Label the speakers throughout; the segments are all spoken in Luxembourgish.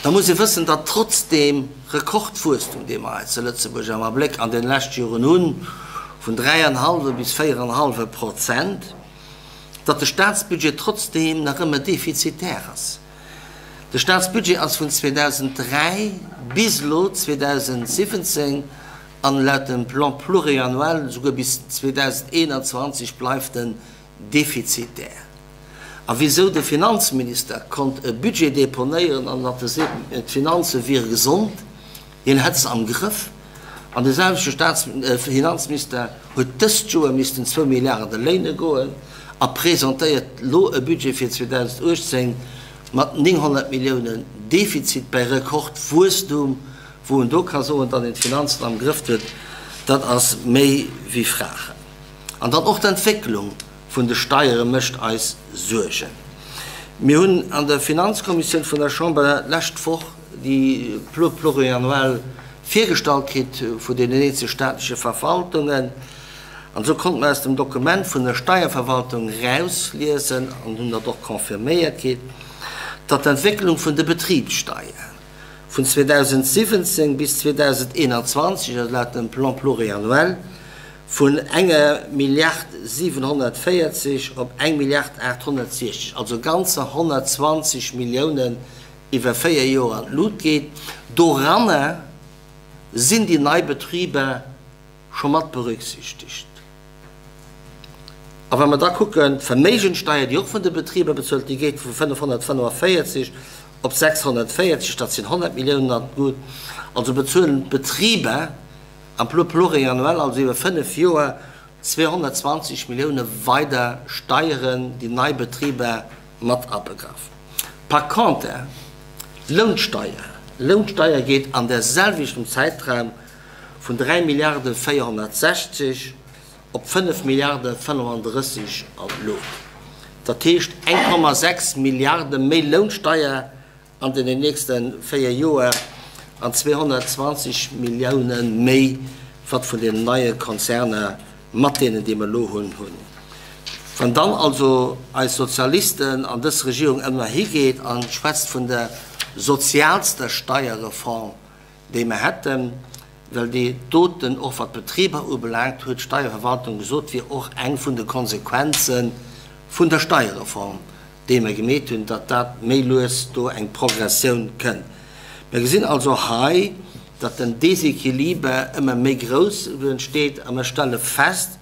Speaker 1: Da muss ee wëssen, datt trotz deem Rekordwuesstum, dee mer hei zu Lëtzebuerg am Abléck an deene leschte Joren hunn, vun dräienhallwe bis véierenhallwe Prozent, datt de Statsbudget trotzdeem nach ëmmer defizitär ass. De Statsbudget ass vun 2003 bis elo 2017 an laut dem Plan pluriannuel esouguer bis 2021 bleift en defizitär. A wisou de Finanzminister konnt e Budget deponéieren an datt e seet, d'Finanze wiere gesond, hien hätt se am Grëff, an de selwechte Staatsfinanzminister huet dëst Joer missten zwou Milliarde léine goen a presentéiert elo e Budget fir 2018 mat 900 Milliounen Defizit bei Rekordwuesstum, wou en do ka soen, datt een d'Finanzen am Grëff huet, dat ass méi wéi fragen. An dann och d'Entwécklung vun de Steiere mécht eis Suergen. Mir hunn an der Finanzkommissioun vun der Chamber d'lescht Woch déi Plans pluriannuels virgestallt kritt vun deenen eenzele staatleche Verwaltungen. An esou konnte mer aus dem Dokument vun der Steierverwaltung erausliesen, an hunn dat och confirméiert kritt, datt d'Entwécklung vun de Betribssteier vun 2017 bis 2021, also laut dem Plan pluriannuel, vun enger Milliard 740 op eng Milliard 860, also ganzer 120 Milliounen iwwer 4 Joer an d'Lut geet. Doranner sinn déi nei Betriber scho mat berücksichtegt. A wa mer da kucken, d'Verméigenssteier, déi och vun de Betriber bezuelt, déi geet vu 545 op 640, dat sinn 100 Milliounen an d'Lut. Also bezuelen d'Betriber Am Plan pluriannuel, also iwwer 5 Joer, 220 Millioune weider Steieren, déi nei Betriber mat abegraff. Par conter, d'Lounsteier, Lounsteier geet an der selwechtem Zäitraum vun 3 Milliarde 460 op 5 Milliarde 35 an d'Luucht. Dat heescht 1,6 Milliarde méi Lounsteier an den nächste 4 Joer an 220 Millioune méi wat vun deenen neie Konzerner mat deenen déi mer elo hunn hunn. Wann dann also eis Sozialisten an dës Regierung ëmmer higeet a schwätzt vun der sozialster Steierreform déi mer hätten, well déi doten och wat d'Betriber ubelaangt, huet d'Steierverwaltung gesot, wier och eng vun de Konsequenze vun der Steierreform, déi mer gemeet hunn, datt dat méi lues do eng Progressioun kënnt. Mer gesinn also hei, datt den Déséquiliber ëmmer méi grouss entsteet a mer stelle fest,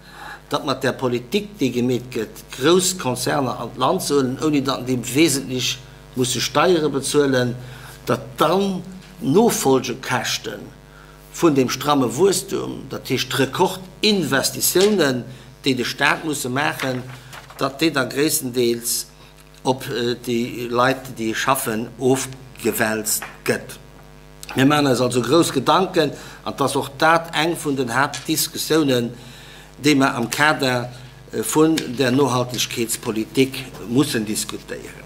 Speaker 1: datt mat där Politik, déi gemeet gëtt, grouss Konzerner an d'Land ze huelen, ouni datt déi wesentlech musse Steiere bezuelen, datt dann d'Nofolgekäschte vun deem stramme Wuesstum, dat heescht d'Rekordinvestitiounen, déi de Staat musse maachen, datt déi da gréisstendeels op déi Leit, déi schaffen, ofgewälzt gëtt. Mir maachen eis also grouss Gedanken, an et ass och dat eng vun den Haaptdiskussiounen, déi mer am Kader vun der Nohaltegkeetspolitik mussen diskutéieren.